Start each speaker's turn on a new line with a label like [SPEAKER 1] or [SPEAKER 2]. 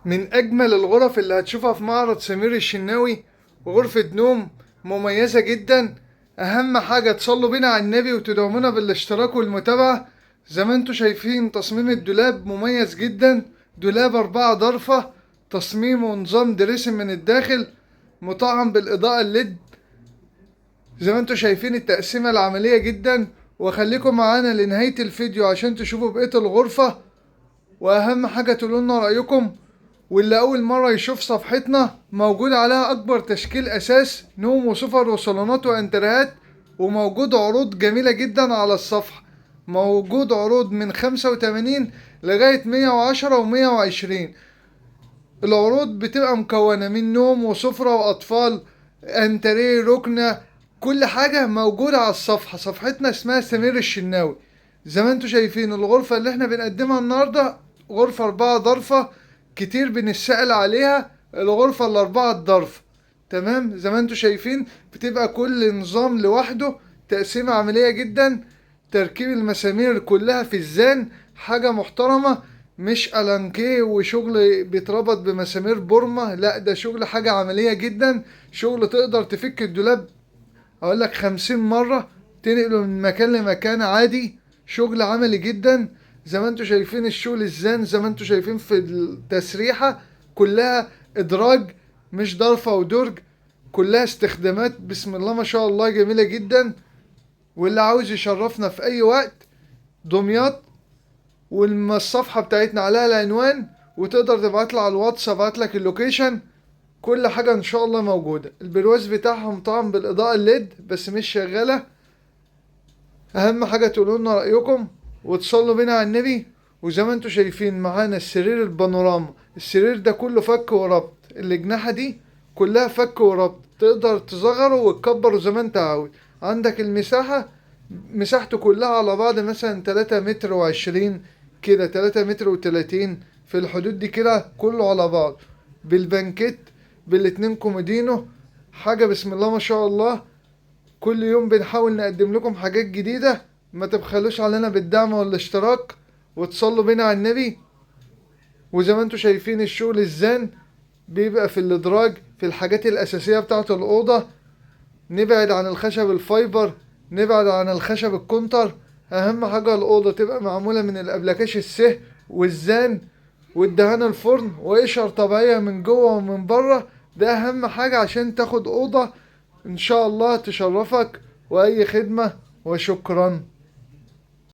[SPEAKER 1] من أجمل الغرف اللي هتشوفها في معرض سمير الشناوي، غرفة نوم مميزة جدا. أهم حاجة تصلوا بينا على النبي وتدعمونا بالاشتراك والمتابعة. زي ما انتوا شايفين تصميم الدولاب مميز جدا، دولاب 4 ضرفة، تصميم ونظام dressing من الداخل، مطعم بالإضاءة ال LED. زي ما انتوا شايفين التقسيمة العملية جدا. وخليكم معانا لنهاية الفيديو عشان تشوفوا بقية الغرفة، وأهم حاجة تقولوا لنا رأيكم. واللي أول مرة يشوف صفحتنا موجود عليها أكبر تشكيل أساس نوم وسفر وصالونات وأنتريهات، وموجود عروض جميلة جدا على الصفحة، موجود عروض من 85 لغاية 110 و120. العروض بتبقى مكونة من نوم وسفرة وأطفال، أنتريه، ركنة، كل حاجة موجودة على الصفحة. صفحتنا اسمها سمير الشناوي. زي ما انتوا شايفين الغرفة اللي احنا بنقدمها النهاردة غرفة 4 ضرفة، كتير بنسأل عليها، الغرفة 4 الضرفة. تمام، زي ما انتوا شايفين بتبقى كل نظام لوحده، تقسيمة عملية جدا، تركيب المسامير كلها في الزان، حاجة محترمة، مش ألانكيه وشغل بيتربط بمسامير بورمة، لا ده شغل حاجة عملية جدا، شغل تقدر تفك الدولاب اقول لك 50 مرة، تنقله من مكان لمكان عادي، شغل عملي جدا. زي ما انتوا شايفين الشغل الزان، زي ما انتوا شايفين في التسريحة كلها ادراج مش ضرفة ودرج، كلها استخدامات بسم الله ما شاء الله جميلة جدا. واللي عاوز يشرفنا في اي وقت دمياط، والصفحة بتاعتنا عليها العنوان، وتقدر تبعتلي على الواتس ابعتلك ال location، كل حاجة ان شاء الله موجودة. البرواز بتاعهم طبعا بالاضاءة ال LED بس مش شغالة. اهم حاجة تقولوا لنا رأيكم وتصلوا بينا على النبي. وزي ما انتوا شايفين معانا السرير البانوراما، السرير ده كله فك وربط، الأجنحة دي كلها فك وربط، تقدر تصغره وتكبره زي ما انت عاوز. عندك المساحة، مساحته كلها على بعض مثلا 3 متر وعشرين كده، 3 متر وتلاتين في الحدود دي كده، كله على بعض بالبنكيت بالاتنين كومودينو، حاجة بسم الله ما شاء الله. كل يوم بنحاول نقدم لكم حاجات جديدة، ما تبخلوش علينا بالدعم والاشتراك وتصلوا بينا على النبي. وزي ما انتوا شايفين الشغل الزان بيبقى في الادراج، في الحاجات الاساسية بتاعت الأوضة. نبعد عن الخشب ال fiber، نبعد عن الخشب الكونتر، اهم حاجة الأوضة تبقى معمولة من الابلكاش السه والزان والدهان الفرن وقشر طبيعية من جوه ومن بره، ده اهم حاجة عشان تاخد أوضة ان شاء الله تشرفك. واي خدمة، وشكرا.